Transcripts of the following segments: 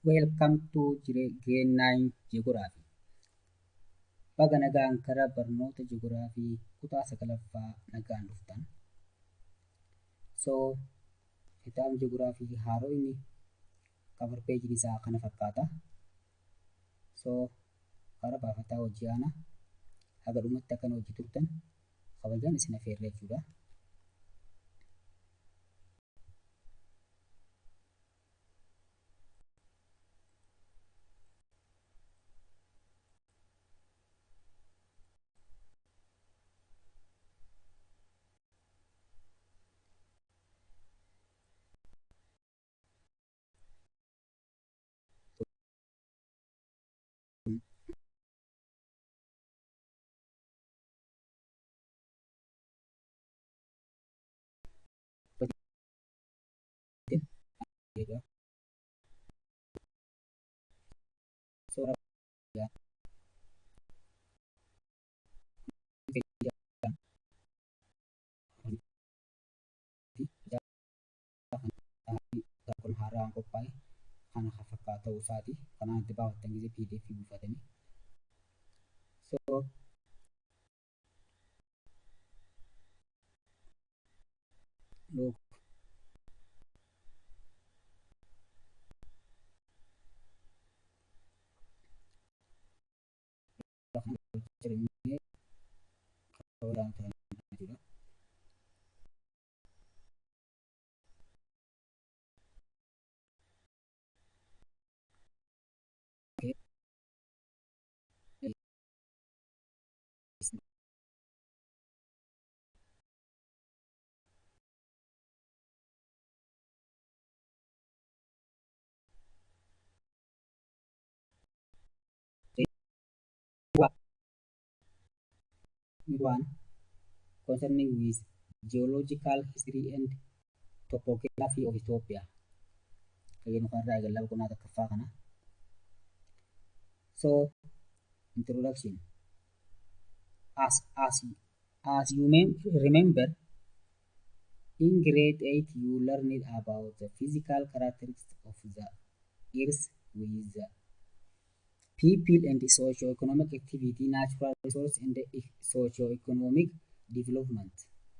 Welcome to Grade 9 Geography. Baga nagaan karaa barnoota Ji'oogiraafii kutaa sagalaffaa nagaan dhuftan. So, kitaabni Ji'oogiraafii haaroo inni cover page isaa kana fakkaata. So, karaa baafataa hojii aanaa haga dhumatti akkana hojii turtan kabajaan isin affeerra jechuudha. So, kun haaraan qophaa'e kana fakkaata ta'uu isaati. Kanaan itti baafattan gisee PDF buufatanii. So, look, Okay. One concerning with geological history and topography of Ethiopia. Kayyanu kanarraa eegallaa boqonnaa tokkoffaa kana. So, introduction. As you may remember, in grade 8 you learned about the physical characteristics of the earth with the people and socio-economic activity, natural resource and socio-economic development,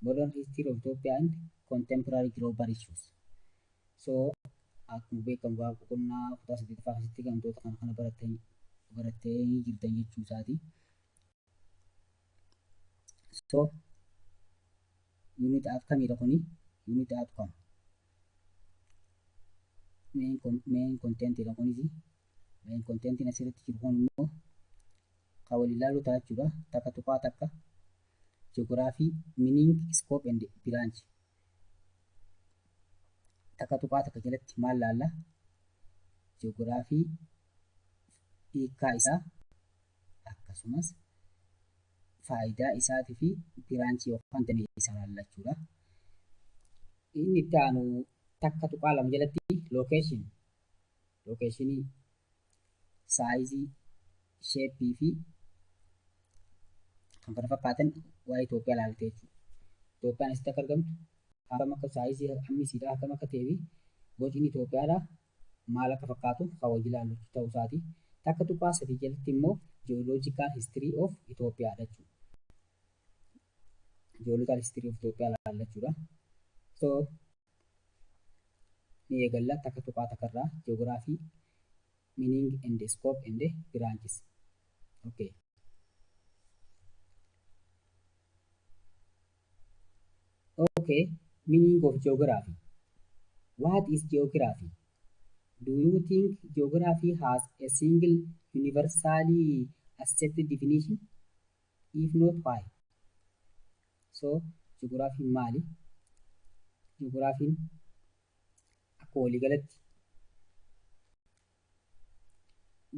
modern history of Ethiopia and contemporary global issues. So, akkuma beekamu gaafa boqonnaa kutaa saddeettaffaa keessatti wantoota kana kana barattanii jirtan jechuu isaati. So, unit outcome dha kuni, unit outcome. Main content dha kunis. Main content asirratti jiru kun immoo kan wal ilaaluu ta'a jechuudha. 1.1 Geography, meaning, scope and branch. 1.1 jalatti maal laalla? Geography hiikkaa isaa akkasumas faayidaa isaatii fi branchii yookaan damee isaa laalla jechuudha. Inni itti aanu 1.2 jalatti location, locationii, sizeii, shapeii fi kan kana fakkaatan waa'ee Itoophiyaa ilaalte jechuudha. Itoophiyaan eessatti akka argamtu, akkam akka sizeii hammi isiidhaa akkam akka ta'ee fi bocni Itoophiyaadhaa maal akka fakkaatu kan wajji ilaallu ta'uu isaati. 1.3 jalatti immoo geological history of Itoophiyaadha jechuudha. Geological history of Itoophiyaa ilaalla jechuudha. So, ni eegalla 1.1 irraa geography, meaning and scope and branches. Okay. Okay, meaning of geography. What is geography? Do you think geography has a single universally accepted definition? If not, why? So, geography maali? Geographiin akka waliigalatti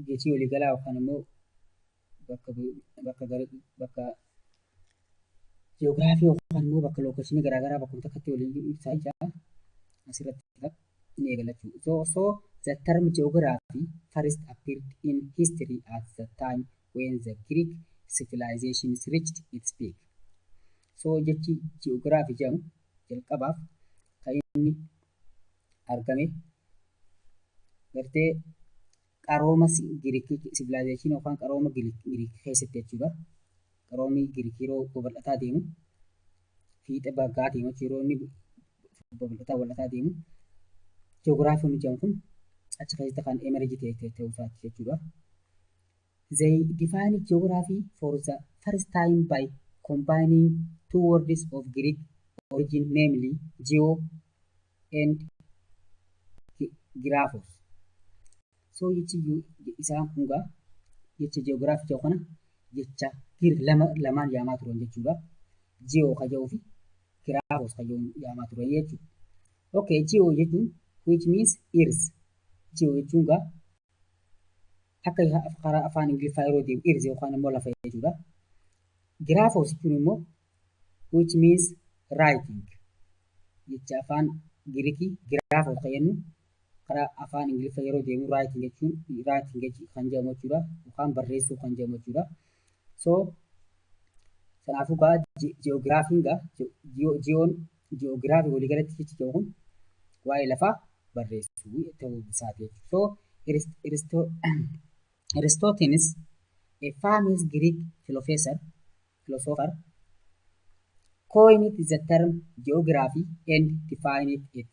jechi waliigalaa yookaan immoo bakka ji'oogiraafii yookaan immoo bakka locationii garaagaraa bakkuma takkatti waliin ibsaa jira. Asirratti ni eegala jechuudha. So the term geography first appeared in history at the time when the Greek civilization reached its peak. So jechi ji'oogiraafii jedhamu jalqabaaf kan inni argame gartee Qarooma Giriikii, civilization yookaan qarooma Giriikii keessatti jechuudha. Qaroomni Giriikii yeroo babal'ataa deemu, fiixa bagaa deemu, yeroo inni babal'ataa deemu, ji'oogiraafiin jedhamu kun achi keessatti kan emerge ta'e ta'uu isaati jechuudha. They defined geography for the first time by combining two words of Greek origin, namely geo and graphos. So jechi isaan kun gaa jecha ji'oogiraafii jedhu kana jecha Giriik lama lamaan yaamaa turan jechuudha. Geo ka jedhuu fi graphos ka jedhu yaamaa turan jechuudha. Okay, geo jechuun, which means earth. Geo jechuun gaa akka karaa afaan Ingiliffaa yeroo deemu earth yookaan immoo lafa jechuudha. Graphos jechuun immoo, which means writing. Jecha afaan Giriikii graphos kan jennu karaa afaan Ingiliffaa yeroo deemu writing jechuun, writing kan jedhamu jechuudha, yookaan barreessuu kan jedhamu jechuudha. So kanaafuu gaa ji'oogiraafiin gaa geo'n ji'oogiraafii waliigalatti jechi jedhu kun waa'ee lafaa barreessuu ta'uu isaati jechuudha. So Aristoteles, a famous Greek philosopher, coined the term geography and defined it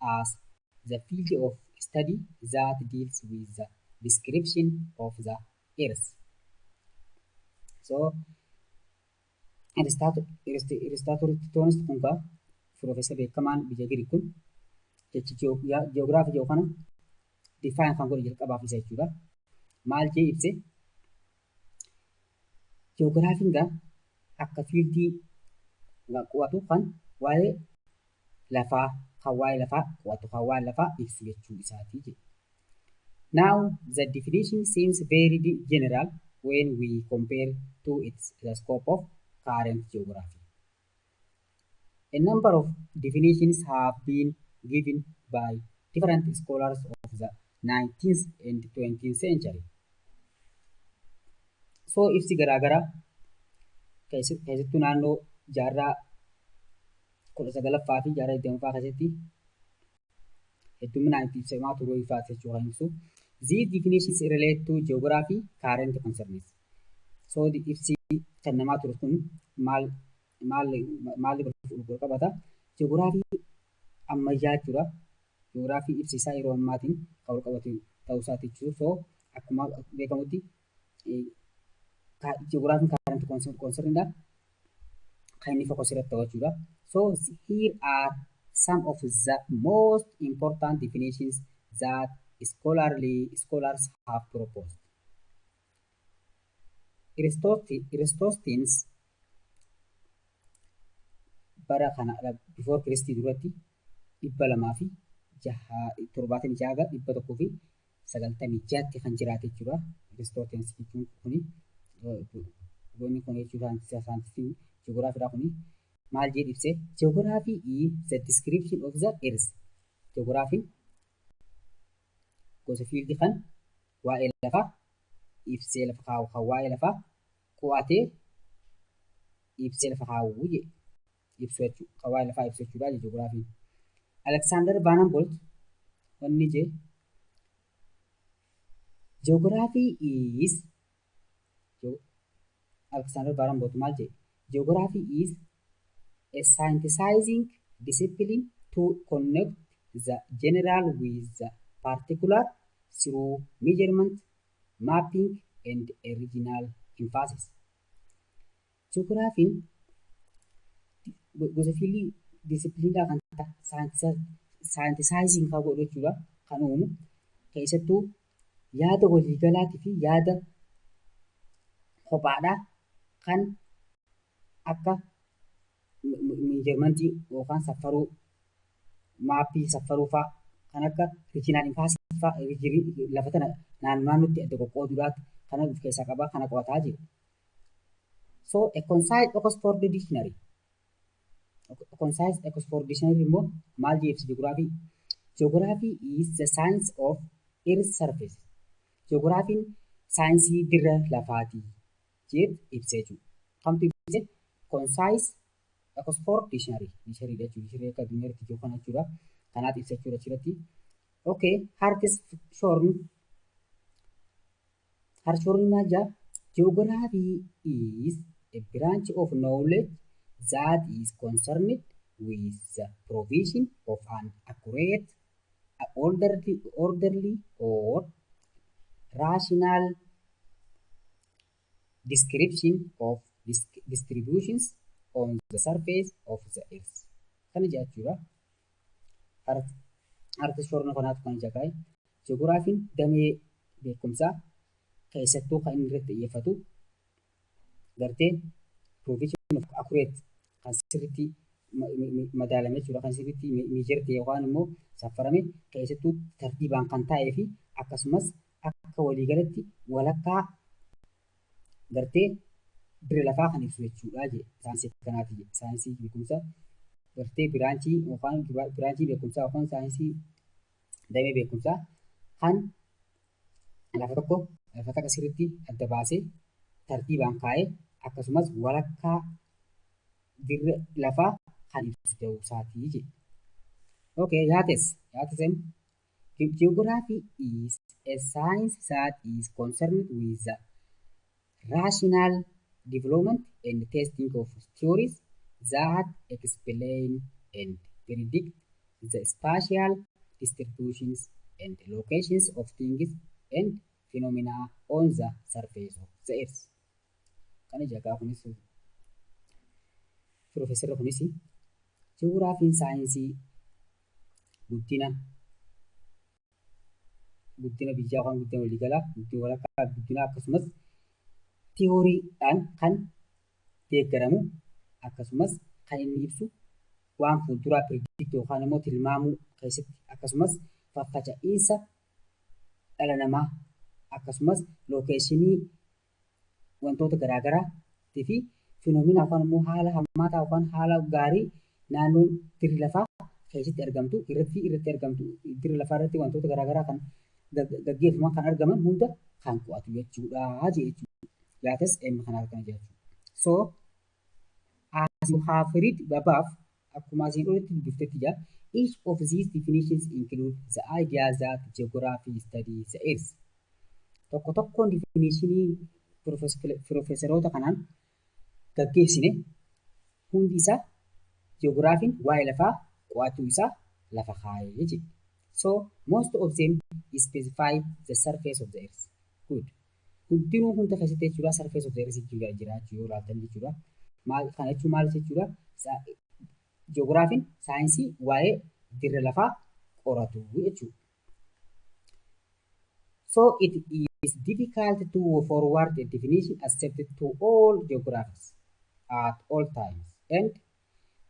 as the field of study that deals with the description of the earth. So Aristoteles kun gaa Profeesar beekamaan biyya Giriik kun jechi ji'oogiraafii jedhu kana define kan godhe jalqabaaf isa jechuudha. Maal jee ibse? Ji'oogiraafiin gaa akka fieldii qo'atu kan waa'ee lafaa, kan waa'ee lafaa qo'atu, kan waa'ee lafaa ibsu jechuu isaati jedhe. Now the definition seems very general when we compare to its the scope of current geography. A number of definitions have been given by different scholars of the 19th and 20th century. So ibsi garaagaraa keessattuu naannoo jaarraa 19ffaa fi jaarraa 20ffaa keessatti hedduminaan itti ibsamaa turuu ifaati jechuu kan ibsu. These definitions relate to geography current concerns. So ibsi kennamaa ture kun maal maal maal wal qabata? Ji'oogiraafii ammayyaa jechuudha. Ji'oogiraafii ibsi isaa yeroo ammaatiin kan wal qabatu ta'uu isaati jechuudha. So akkuma beekamutti ji'oogiraafiin current concernidha. Kan inni focus irratti ta'u jechuudha. So here are some of the most important definitions that scholarly scholars have proposed. Aristoteles bara kana before Christ duratti 276 196tti kan jiraate jechuudha. Aristoteles jechuun kuni, wanni kun jechuudha, saayintistiin ji'oogiraafiidha kuni maal jedhe ibse? Geography is the description of the earth. Ji'oogiraafiin gosa fieldii kan waa'ee lafaa ibsee lafa kaa'u, kan waa'ee lafaa qo'atee ibsee lafa kaa'u jedhe ibsu jechuudha. Kan waa'ee lafaa ibsu jechuudha ji'oogiraafiin. Alexander Van Humboldt wanni jee, geography is, Alexander Van Humboldt maal jedhe? Geography is a synthesizing discipline to connect the general with the particular through measurement, mapping and a regional emphasis. Ji'oogiraafiin gosa fieldii disciplinedhaa kan synthesizing kan godhu jechuudha. Kan uumu keessattuu yaada waliigalaatii fi yaada kophaadhaa kan akka measurementii yookaan safaruu, mapii safaruu fa'aa, kan akka regional emphasis fa'aa, lafa tana naannoo naannootti adda qoqqooduudhaaf kana of keessaa qaba, kana qo'ataa jira. So a concise Oxford Dictionary. A concise Oxford Dictionary immoo maal jee ibsa ji'oogiraafii? Geography is the science of earth surface. Ji'oogiraafiin saayinsii dirra lafaati jee ibsa jechuudha. Kamtu ibse? Concise Oxford Dictionary. Dictionary jechuudha. Dictionary akka addunyaatti jiru kana jechuudha. Kanaaf ibsa jechuudha achirratti. Okay, Hartshorne Hartshorne maal jedhaa? Geography is a branch of knowledge that is concerned with the provision of an accurate, orderly or rational description of distributions on the surface of the earth. Kana jechuudha. Hartshorne kanaatu kan jedhaa. Ji'oogiraafiin damee beekumsaa keessattuu kan inni irratti xiyyeeffatu gartee provision of accurate, kan sirriitti madaalame jechuudha. Kan sirriitti measure ta'e yookaan immoo safarame, keessattuu tartiibaan kan taa'ee fi akkasumas akka waliigalatti walakkaa gartee dirra lafaa kan ibsu jechuudha jedhe saayinsii kanaati jedhe. Saayinsii beekumsaa gartee branch yookaan branch beekumsaa yookaan saayinsii damee beekumsaa kan lafa tokko lafa takka sirriitti adda baasee tartiibaan kaa'ee akkasumas walakkaa dirra lafaa kan ibsu ta'uu isaatii jedhe. Okay, Yates. Yates Geography is a science that is concerned with the rational development and testing of theories that explain and predict the spatial distributions and locations of things and phenomena on the surface of the earth. Kana jagaa kunis Piroofeesarri kunis ji'oogiraafiin saayinsii guddina biyyaa yookaan guddina waliigalaa, guddina walakkaa guddinaa, akkasumas tiyooriidhaan kan deeggaramu, akkasumas kan inni ibsu waan fuulduraa predict yookaan immoo tilmaamuu keessatti, akkasumas faffaca'iinsa dhala namaa, akkasumas location wantoota garaagaraa fi phenomena yookaan immoo haala hammaataa yookaan haala gaarii naannoon dirri lafaa keessatti argamtu irratti argamtu, dirri lafaa irratti wantoota garaagaraa kan gaggeeffaman, kan argaman hunda kan qo'atu jechuudha jechuudha. Yates dhimma kanaaf kana jechuudha. So as you have read above, akkuma asiin olitti dubbiftetti jira, each of these definitions include the idea that geography studies the earth. Tokko tokkoon definitionii piroofeesaroota kanaan gaggeessine hundi isaa ji'oogiraafiin waa'ee lafaa qo'achuu isaa lafa kaayee jechuudha. So most of them specify the surface of the earth. Good. Hundinuu hunda keessatti jechuudha surface of the earth jiraachuu yoo ilaaltan jechuudha. Maal kana jechuun maal jechuudha? Ji'oogiraafiin saayinsii waa'ee dirra lafaa qoratu jechuudha. So it is difficult to forward a definition accepted to all geographers at all times and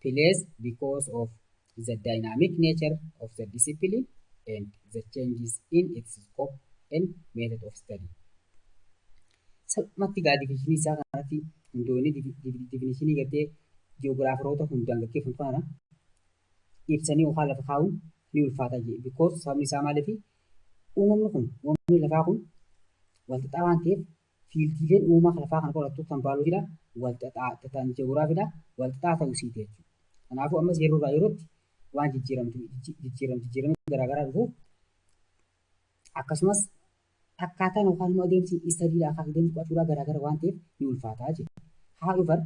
place because of the dynamic nature of the discipline and the changes in its scope and method of study. Salphumatti gaa definitionii isaa kanatti hundoonni definitionii gartee ji'oogiraafaroota hundaan gaggeeffamu kana ibsanii yookaan lafa kaa'uun ni ulfaata jedhe. Because sababni isaa maaliifi uumamni kun, uumamni lafaa kun walxaxaa waan ta'eef, fieldiileen uumama lafaa kana qorattu kan baayolojiidha, walxaxaa kan ji'oogiraafiidha, walxaxaa ta'uu isiiti jechuudha. Kanaafuu ammas yeroo irraa yerootti waan jijjiiramtu jijjiiramni garaagaraa dhufuuf, akkasumas akkaataan yookaan immoo adeemsi studydhaa adeemsi qo'achuudhaa garaagara waan ta'eef ni ulfaataa jechuudha. However,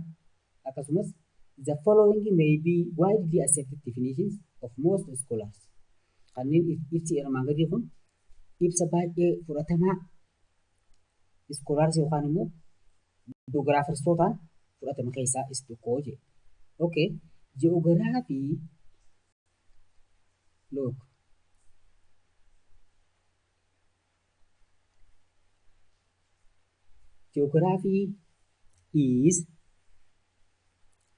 akkasumas the following may be widely accepted definitions of most scholars. Kanneen ibsi armaan gadii kun ibsa baay'ee fudhatamaa scholars yookaan immoo ji'oogiraafarstootaan fudhatama keessaa isa tokko jedhe. Okay, geography, look. Geography is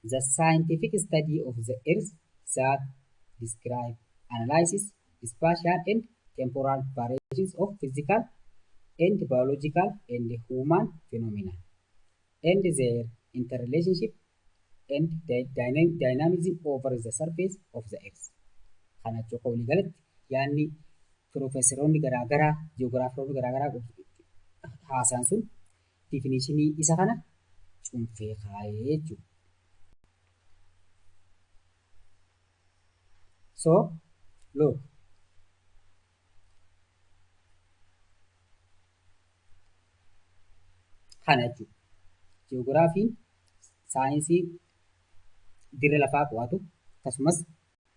the scientific study of the earth that describe, analyzes spatial and temporal variations of physical and biological and human phenomena and their interrelationship and the dynamism over the surface of the earth. Kana jechuun walii galatti yaadni piroofeesaroonni garaagaraa, ji'oogiraafaroonni garaagaraa haasaan sun definitionii isa kana cuunfee kaayee jechuudha. So, look. Kana jechuudha. Ji'oogiraafiin saayinsii dirra lafaa qo'atu, akkasumas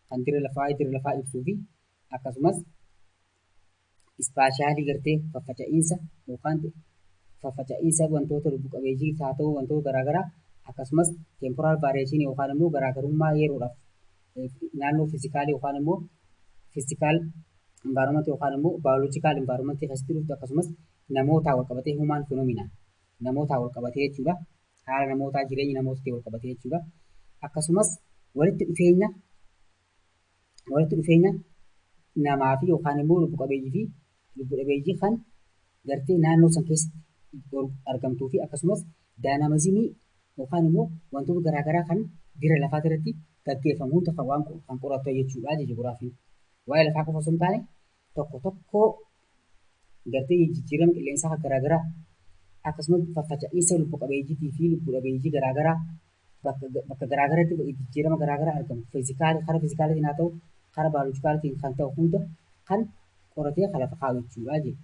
kan dirra lafaa ibsuu fi akkasumas spatialii gartee faffaca'iinsa yookaan faffaca'iinsa wantoota lubbu qabeeyyii haa ta'u, wantoota garaagaraa, akkasumas temporal variationii yookaan immoo garaagarummaa yeroodhaaf naannoo physicalii yookaan immoo physical environmentii yookaan immoo biological environmentii keessatti dhuftu, akkasumas namootaa wal qabatee, human phenomena namootaa wal qabatee jechuudha. Haala namootaa, jireenya namootaatti wal qabatee jechuudha. Akkasumas walitti dhufeenya namaa fi yookaan immoo lubbu qabeeyyii fi lubbu dhabeeyyii kan gartee naannoo san keessatti argamtuu fi akkasumas dynamismii yookaan immoo wantoota garaagaraa kan dirra lafaa irratti gaggeeffamu hunda kan waan kan qoratu jechuudha ji'oogiraafiin. Waa'ee lafaa qofa osoo hin taane, tokko tokko gartee jijjiirama qilleensaa garaagaraa, akkasumas faffaca'iinsa lubbu qabeeyyiitii fi lubbu dhabeeyyii garaagaraa bakka garaagaraatti jijjiirama garaagaraa argamu physicalii, karaa physicaliitiin haa ta'u, karaa biologicaliitiin kan ta'u hunda kan qoratee kan lafa kaa'u jechuudha jechuudha.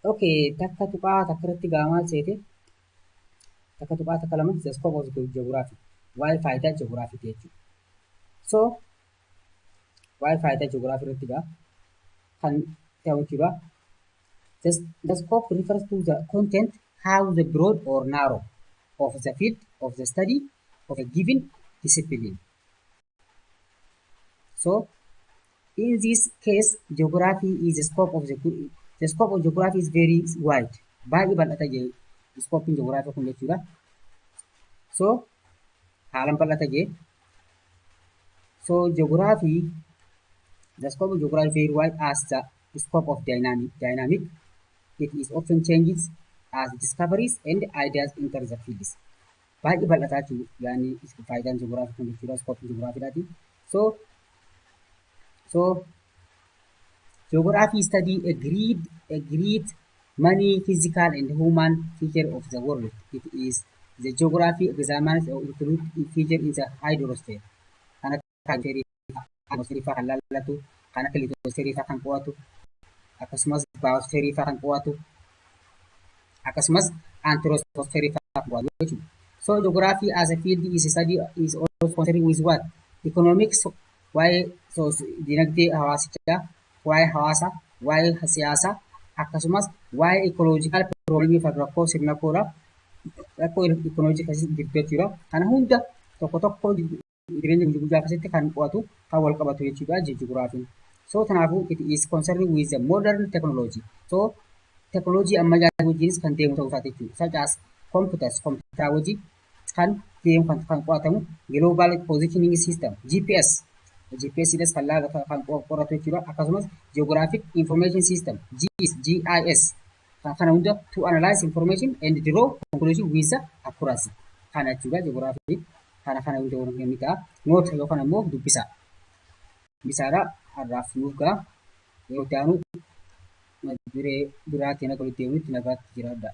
Okay, 1.1 irratti gaamaa seete, 1.12, the scope of geography, waa'ee faayidaa geography jechuudha. So waa'ee faayidaa geography irratti gaa kan ta'u jechuudha. The scope refers to the content, how the broad or narrow of the field of the study of a given discipline. So in this case, geography is the scope of geography is very wide. Baay'ee bal'ata jee scope geography kun jechuudha. So haalaan bal'ata jee. So geography, the scope of geography very wide as the scope of dynamic. It is often changes as discoveries and ideas enter the fields. Baay'ee bal'ataa jechuudha. Yaani faayidaan geography kun jechuudha. Scope geography. So geography study a great many physical and human feature of the world. It is the geography examines or include feature in the hydrosphere. Kan akka atmosferii fa'aa kan laallatu, kan akka litosferii fa'aa kan qo'atu, akkasumas biosferii fa'aa kan qo'atu, akkasumas anthroposferii fa'aa kan qo'atu jechuudha. So geography as a field is a study is also concerned with what? Economics, waa'ee dinagdee hawaasichaa, waa'ee hawaasaa, waa'ee siyaasaa, akkasumas waa'ee ecological problemii fi rakkoo sirna koodha. Rakkoo ecology keessatti jirtu jechuudha. Kana hunda tokko tokko jireenya guyyaa keessatti kan qo'atu, kan wal qabatu jechuudha ji'ogiraafiin. So kanaafuu it is concerned with the modern technology. So teknoolojii ammayyaa wajjinis kan deemu ta'uu isaati jechuudha. Such as computers, computer wajjin kan deemu kan qo'atamu, global positioning system, GPS. GPS dhas kan laala kan qoratu jechuudha. Akkasumas geographic information system, GIS, GIS kan kana hunda to analyze information and draw conclusion with the accuracy. Kana jechuudha ji'ogiraafii kana hunda ni ta'a. Note yookaan ammoo dubbisa. Dubbisaadha har'aaf nuuf ga'a. Yeroo itti aanu duree biraatiin akka walitti deebinutti nagaatti jiraadha.